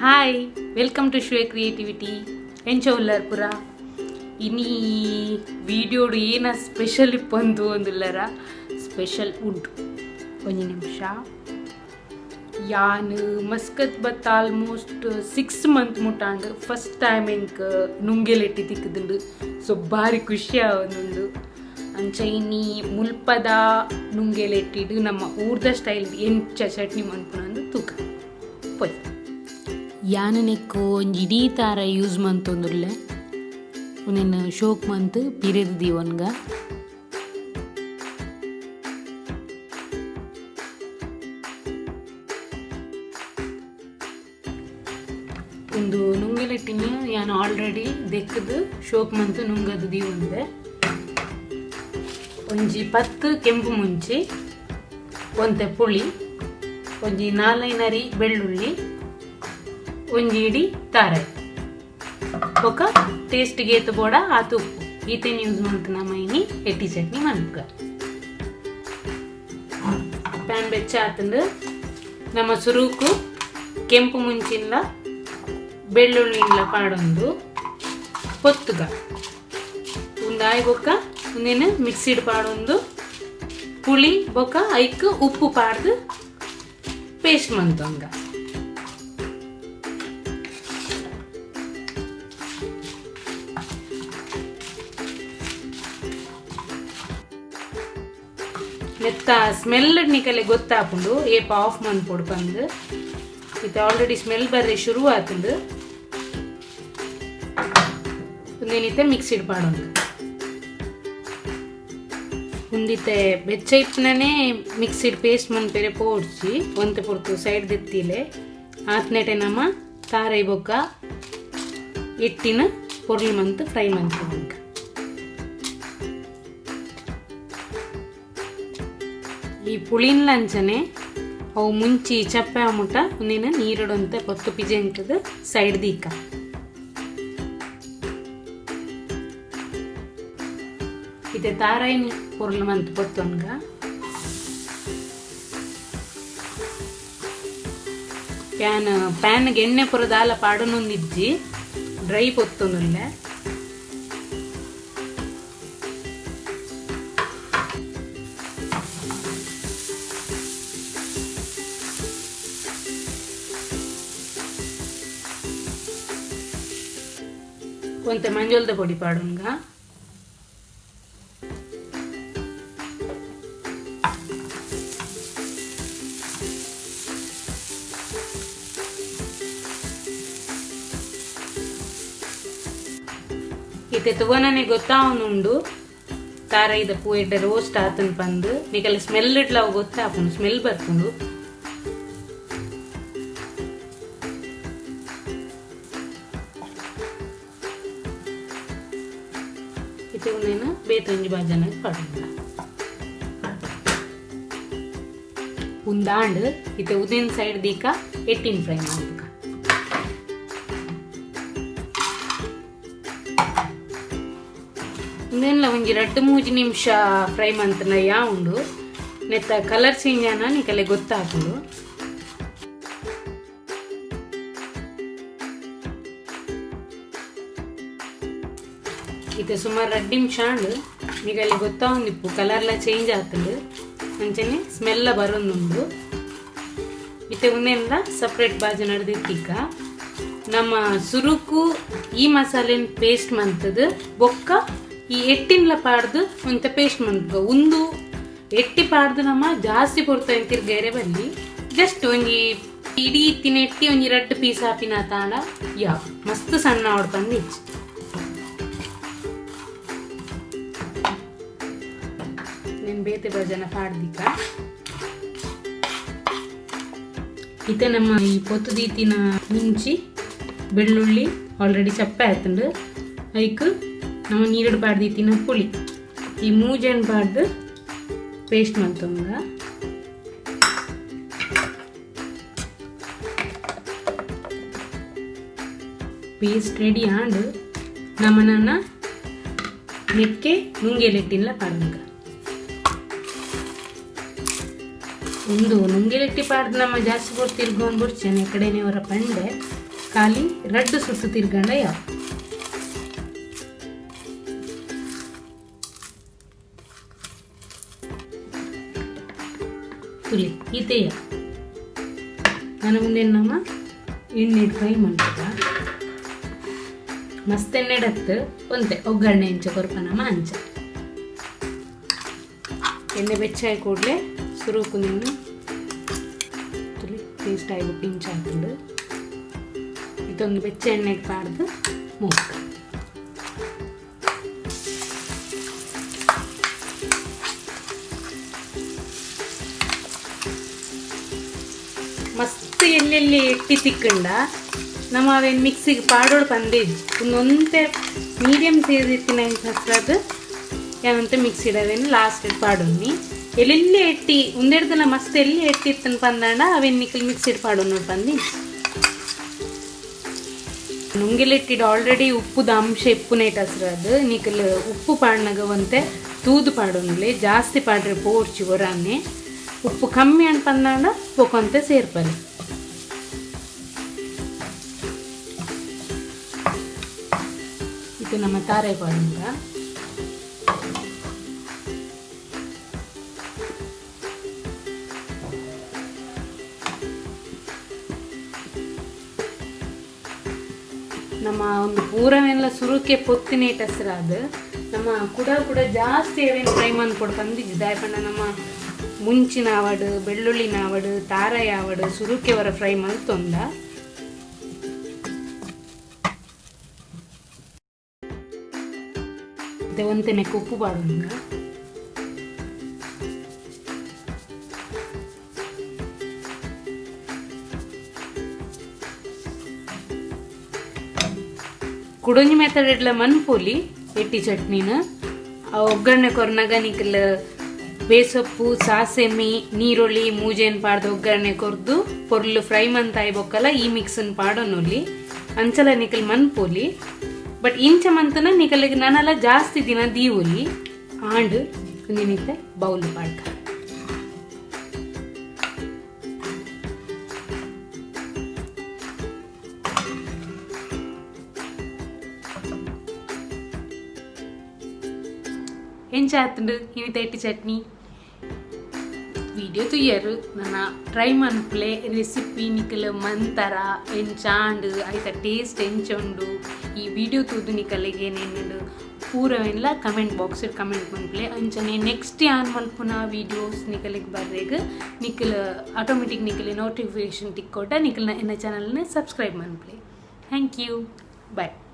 Hi, welcome to Shwe creativity. ಎಂಚ ಉಲ್ಲರ್ ಪುರ? ಇನಿ ವಿಡಿಯೋಡು ಏನ ಸ್ಪೆಷಲ್ ಇಪ್ಪೊಂದು ಒಂದುಲ್ಲರ? ಸ್ಪೆಷಲ್ ಉಂಟು. ಒಂಜಿ ನಿಮಿಷ. ಯಾನ್ ಮಸ್ಕತ್ ಬತ್ತ ಆಲ್ಮೋಸ್ಟ್ 6 ಮಂತ್ ಮುಟ್ಟಾಂಡ್. ಫಸ್ಟ್ ಟೈಮ್ ಎಂಕ್ ನುಂಗೆಲೆಟ್ಟಿ ತಿಕ್ಕುದುಂಡು. ಸೊ ಬಾರಿ ಖುಷಿ ಆವೊಂದುಂಡು. ಅಂಚ ಇನಿ ಮುಲ್ಪದ ನುಂಗೆಲೆಟ್ಟಿಡು ನಮ್ಮ ಊರ್ದ ಸ್ಟೈಲ್ ಎಂಚ ಚಟ್ನಿ ಮನ್ಪುನಂದು ತೂಕ ಪೋಯ್. ಯಾನ್ ನೆಕ್ಕ್ ಒಂಜಿ ಇಡೀ ತಾರ ಯೂಸ್ ಮಂತೊಂದುಲ್ಲೆ. ಉಂದೆನ್ ಶೋಕ್ ಮಂತ್ ಪಿರೆದ್ ದೀವೊನ್ಗ. ಉಂದು ನುಂಗೆಲೆಟ್ಟಿನ್ ಯಾನ್ ಆಲ್ರೆಡಿ ದೆಕ್ಕ್ದ್ ಶೋಕ್ ಮಂತ್ ನುಂಗದ್ ದೀವೊಂದೆ. ಒಂಜಿ 10 ಕೆಂಪು ಮುಂಚಿ, ಒಂತೆ ಪುಳಿ, ಒಂಜಿ ನಾಲೈನರಿ ಬೆಳ್ಳುಳ್ಳಿ, ಒಂಜಿ ಇಡಿ ತಾರೆ, ಬೊಕ ಟೇಸ್ಟ್ ಗೆ ಏತ್ ಬೋಡ ಆತ್ ಉಪ್ಪು. ಈತೆನ್ ಯೂಸ್ ಮಂತ್ ನಮ ಇನಿ ಎಟ್ಟಿ ಚಟ್ನಿ ಮನ್ಪುಗ. ಪ್ಯಾನ್ ಬೆಚ್ಚ ಆತುಂಡು. ನಮ್ಮ ಸುರುಕು ಕೆಂಪು ಮುಂಚಿನ್ಲ ಬೆಳ್ಳುಳ್ಳಿನ್ಲ ಪಾಡೊಂದು ಪೊತ್ತುಗ. ಉಂದಾಯಿ ಬೊಕ್ಕ ಉಂದೆನ್ ಮಿಕ್ಸಿಡ್ ಪಾಡೊಂದು ಪುಳಿ ಬೊಕ್ಕ ಐಕ್ ಉಪ್ಪು ಪಾಡ್ದು ಪೇಸ್ಟ್ ಮಂತೊಂಗ. ನೆತ್ತ ಸ್ಮೆಲ್ ನಿಕಲೆ ಗೊತ್ತಾಪುಂಡು ಏಪ ಆಫ್ ಮನ್ಪೊಡು ಪಂದ್. ಇತ್ತೆ ಆಲ್ರೆಡಿ ಸ್ಮೆಲ್ ಬರ್ರೆ ಶುರು ಆತುಂಡು. ಉಂದೆನಿತ್ತೆ ಮಿಕ್ಸಿಡ್ ಪಾಡೊಂದು. ಉಂದಿತ್ತೆ ಬೆಚ್ಚ ಇಪ್ಪುನನೇ ಮಿಕ್ಸಿಡ್ ಪೇಸ್ಟ್ ಮನ್ಪೆರೆ ಪೋಡ್ಚಿ, ಒಂತೆ ಪೊರ್ತು ಸೈಡ್ ದೆತ್ತಿಲೆ. ಆತ್ನೆಟೆ ನಮ ತಾರೈ ಬೊಕ್ಕ ಎಟ್ಟಿನ ಪೊರ್ಲು ಮಂತ್ ಫ್ರೈ ಮನ್ಪುನಂಕ. ಈ ಪುಳಿನ್ ಲಂಚನೆ ಅವು ಮುಂಚಿ ಚಪ್ಪೆ ಮುಟ್ಟ ಉಂದೆನ್ ನೀರುಡೊಂತೆ ಪೊತ್ತು ಪಿಜೆಂಕದ ಸೈಡ್ ದೀಕ. ಇತ್ತೆ ತಾರಾಯಿನ್ ಪೊರ್ಲು ಮಂತ್ ಪೊತ್ತೊನ್ಗ. ಪ್ಯಾನ್ ಪ್ಯಾನ್ಗೆ ಎಣ್ಣೆ ಪೂರ ದಾಲ ಪಾಡೊನೊಂದಿಜ್ಜಿ, ಡ್ರೈ ಪೊತ್ತೊಂದುಲ್ಲೆ. ಒಂತೆ ಮಂಜೊಲ್ದ ಪೊಡಿ ಪಾಡುನ್ಗ. ಇತ್ತೆ ತುವನನೆ ಗೊತ್ತಾವೊಂದುಂಡು ತಾರೈದ ಪೂ ಎಡ್ಡೆ ರೋಸ್ಟ್ ಆತನ್ ಪಂದ್. ನಿಕಲೆ ಸ್ಮೆಲ್ ಇಡ್ಲ ಅವು ಗೊತ್ತಾಪುಂಡು, ಸ್ಮೆಲ್ ಬರ್ಪುಂಡು. ಇತ್ತೆ ಉಂದೆನ್ ಬೇತೆ ಒಂಜಿ ಬಾಜನಗ್ ಪಾಡುಂಡ. ಉಂದಾಂಡ್. ಇತ್ತೆ ಉಂದೆನ್ ಸೈಡ್ ದೀಕ ಎಟ್ಟಿನ್ ಫ್ರೈ ಮಲ್ಪುಗ. ಉಂದೆನ್ಲ ಒಂಜಿ ರಡ್ಡ್ ಮೂಜಿ ನಿಮಿಷ ಫ್ರೈ ಮಂತ್ನ ಯಾ ಉಂಡು. ನೆತ್ತ ಕಲರ್ ಚೇಂಜ್ ಆನ ನಿಕಲೆ ಗೊತ್ತಾಪುಂಡು. ಇತ್ತೆ ಸುಮಾರು ರಡ್ಡ್ ನಿಮಿಷ ಆಂಡ್. ನಿಕಲೆ ಗೊತ್ತಾವೊಂದಿಪ್ಪು, ಕಲರ್ಲ ಚೇಂಜ್ ಆತುಂಡು, ಅಂಚನೆ ಸ್ಮೆಲ್ಲ ಬರೊಂದುಂಡು. ಇತ್ತೆ ಉಂದೆನ್ಲ ಸಪ್ರೇಟ್ ಬಾಜನಡ್ ದೆತ್ತಿಕ. ನಮ್ಮ ಸುರುಕು ಈ ಮಸಾಲೆನ್ ಪೇಸ್ಟ್ ಮಂತುದು ಬೊಕ್ಕ ಈ ಎಟ್ಟಿನ್ಲ ಪಾಡ್ದು ಒಂತೆ ಪೇಸ್ಟ್ ಮನ್ಪುಗ. ಉಂದು ಎಟ್ಟಿ ಪಾಡ್ದು ನಮ ಜಾಸ್ತಿ ಪೊರ್ತು ತಿರ್ಗೇರೆ ಬಲ್ಲಿ. ಜಸ್ಟ್ ಒಂಜಿ ಇಡೀ ಇತ್ತಿನ ಎಟ್ಟಿ ಒಂಜಿ ರಡ್ಡ್ ಪೀಸ್ ಆಪಿನ ತಾಂಡ ಯಾ, ಮಸ್ತ್ ಸಣ್ಣ ಆವಡ್ ಪಂದ್ ಇಜ್ಜಿ. ನೆನ್ ಬೇತೆ ಭಜನ ಪಾಡ್ದಿಕ. ಇತ್ತೆ ನಮ್ಮ ಈ ಪೊತ್ತು ದೀತಿನ ಮುಂಚಿ ಬೆಳ್ಳುಳ್ಳಿ ಆಲ್ರೆಡಿ ಚಪ್ಪೆ ಆತುಂಡು. ಐಕ್ ನಮ್ಮ ನೀರುಡು ಪಾಡ್ದಿತ್ತಿನ ಪುಳಿ ಈ ಮೂಜೆನ್ ಪಾಡ್ದು ಪೇಸ್ಟ್ ಮಲ್ತೊಂಗ. ಪೇಸ್ಟ್ ರೆಡಿ ಆಂಡ್. ನಮನನ ನೆಕ್ಕೆ ನುಂಗೆಲೆಟ್ಟಿನ್ಲ ಪಾಡುಂಗ. ಉಂದು ನುಂಗೆಲೆಟ್ಟಿ ಪಾಡ್ದು ನಮ್ಮ ಜಾಸ್ತಿ ಪೊರ್ತು ತಿರ್ಗೊಂದು ಬೊಡ್ಚಿ, ಕಡೆನೇ ಅವರ ಪಂಡೆ. ಖಾಲಿ ರಡ್ಡು ಸುತ್ತು ತಿರ್ಗಂಡ ಯಾವ. ತುಲಿ ಈತೆಯ ನನ್ನ ಮುಂದೆ ನಮ್ಮ ಎಣ್ಣೆ ಫ್ರೈ ಮಾಡ್ತದ. ಮಸ್ತ್ ಎಣ್ಣೆಡತ್ತು ಒಂತೆ ಒಗ್ಗರಣೆ ಇಂಚ ಕೊರ್ಪನಮ್ಮ. ಅಂಚ ಎಣ್ಣೆ ಬೆಚ್ಚಾಯಿ ಕೂಡಲೇ ಸುರುಕು ನೀನು ತುಲಿ ಟೇಸ್ಟ್ ಆಗಿಬಿಟ್ಟು ಇಂಚ ಹಾಕೊಂಡು ಇದೊಂದು ಬೆಚ್ಚ ಎಣ್ಣೆಗೆ ಪಾಡ್ದು ಮೂಕ. ಮಸ್ತ್ ಎಲ್ಲೆಲ್ಲಿ ಎಟ್ಟಿ ತಿಕ್ಕಂಡ ನಮ್ಮ ಅವೇನು ಮಿಕ್ಸಿಗೆ ಪಾಡೋಡು ಪಂದೇಜ್ ಒಂದೊಂತೆ ಮೀಡಿಯಮ್ ಸೈಜ್ ಇತ್ತಿನ ಹಸ್ರಾದ ಯಾವಂತ ಮಿಕ್ಸಿಡ್ ಅವೇನು ಲಾಸ್ಟ್ ಪಾಡೊನ್ನಿ. ಎಲ್ಲೆಲ್ಲಿ ಎಟ್ಟಿ ಒಂದೆರಡು ಮಸ್ತ್ ಎಲ್ಲಿ ಎಟ್ಟಿ ಇತ್ತನ ಪಂದಾಂಡ ಅವೇನು ನಿಕ್ಕಲ್ ಮಿಕ್ಸಿಡ್ ಪಾಡೊನ್ನು ಪಂದಿ. ನುಂಗೆಲೆಟ್ಟಿಡ್ ಆಲ್ರೆಡಿ ಉಪ್ಪುದ ಅಂಶ ಇಪ್ಪುನೇಟ್ ಹಸ್ರದು. ನಿಕಲ್ ಉಪ್ಪು ಪಾಡ್ನಗ ಒಂತೆ ತೂದು ಪಾಡೊನ್ಲೆ. ಜಾಸ್ತಿ ಪಾಡ್ರೆ ಪೋರ್ಚಿ ಒರಾನೆ. ಉಪ್ಪು ಕಮ್ಮಿ ಅನ್ ಪಂದಾಂಡ ಪೊಕೊಂತೆ ಸೇರ್ಪಲೆ. ಇದು ನಮ್ಮ ತಾರೆ ಪಾಡುಂಗ. ನಮ್ಮ ಒಂದು ಪೂರವೆಲ್ಲ ಸುರುಕೆ ಪೊತ್ತಿನೇಟ್ ಹಸ್ರಾದ ನಮ್ಮ ಕುಡ ಕುಡ ಜಾಸ್ತಿ ಅವೇನು ಫ್ರೈ ಮನ್ಪೊಡು ಪಂದಿಜ್ಜಿ. ದಾಯೆ ಪಂಡ ನಮ್ಮ ಮುಂಚಿನ ಆವಡ್, ಬೆಳ್ಳುಳ್ಳಿನ ಆವಡ್, ತಾರಾಯಿ ಆವಡ್, ಸುರುಕೆ ವರ ಫ್ರೈ ಮಲ್ತೊಂದ. ಮತ್ತೆ ಒಂತೆನೆ ಉಪ್ಪು ಪಾಡುಂಗ. ಕುಡೊಂಜಿ ಮೆಥಡ್ ಇಡ್ಲ ಮನ್ಪೊಲಿ ಎಟ್ಟಿ ಚಟ್ನಿನ. ಆ ಒಗ್ಗರಣೆ ಕೊರ್ನಗ ನಿಕಲ್ ಬೇಸೊಪ್ಪು, ಸಾಸೆಮಿ, ನೀರುಳ್ಳಿ, ಮೂಜೇನ್ ಪಾಡ್ದು ಒಗ್ಗರಣೆ ಕೊರ್ದು ಪೊರ್ಲು ಫ್ರೈ ಮಂತಾಯಿ ಬೊಕ್ಕಲ ಈ ಮಿಕ್ಸನ್ ಪಾಡೊನೊಲಿ. ಅಂಚಲ ನಿಕಲ್ ಮನ್ಪೊಲಿ. ಬಟ್ ಇಂಚ ಮಂತನ ನಿಕಲಿಗೆ ನನಲ ಜಾಸ್ತಿ ದಿನ ದೀವೊಲಿ. ಆಂಡ್ ನಿನಿತೆ ಬೌಲ್ ಪಾಡ್ಕ. ಎಂಚ ಆತುಂಡು ಇನಿತ ಎಟ್ಟಿ ಚಟ್ನಿ? ವಿಡಿಯೋ ತೂಯರು ನನ್ನ ಟ್ರೈ ಮನ್ಪುಲೆ. ರೆಸಿಪಿ ನಿಕಲ್ ಮಂತರ ಎಂಚಾಂಡ್, ಐತ ಟೇಸ್ಟ್ ಎಂಚ ಉಂಡು, ಈ ವಿಡಿಯೋ ತೂದು ನಿಕಲೆಗೆ ಏನೇನುಂಡು ಪೂರವೆನ್ಲ ಕಮೆಂಟ್ ಬಾಕ್ಸ್ ಕಮೆಂಟ್ ಮನ್ಪುಲೆ. ಅಂಚನೆ ನೆಕ್ಸ್ಟ್ ಯಾನ್ ಮಲ್ಪುನ ವೀಡಿಯೋಸ್ ನಿಕಲೆಗ್ ಬರ್ರೆಗ್ ನಿಕಲ್ ಆಟೋಮೆಟಿಕ್ ನಿಕಲೆ ನೋಟಿಫಿಕೇಶನ್ ತಿಕ್ಕೊಟ ನಿಕಲ್ನ ಎನ್ನ ಚಾನಲ್ನ ಸಬ್ಸ್ಕ್ರೈಬ್ ಮನ್ಪುಲೆ. Thank you, bye.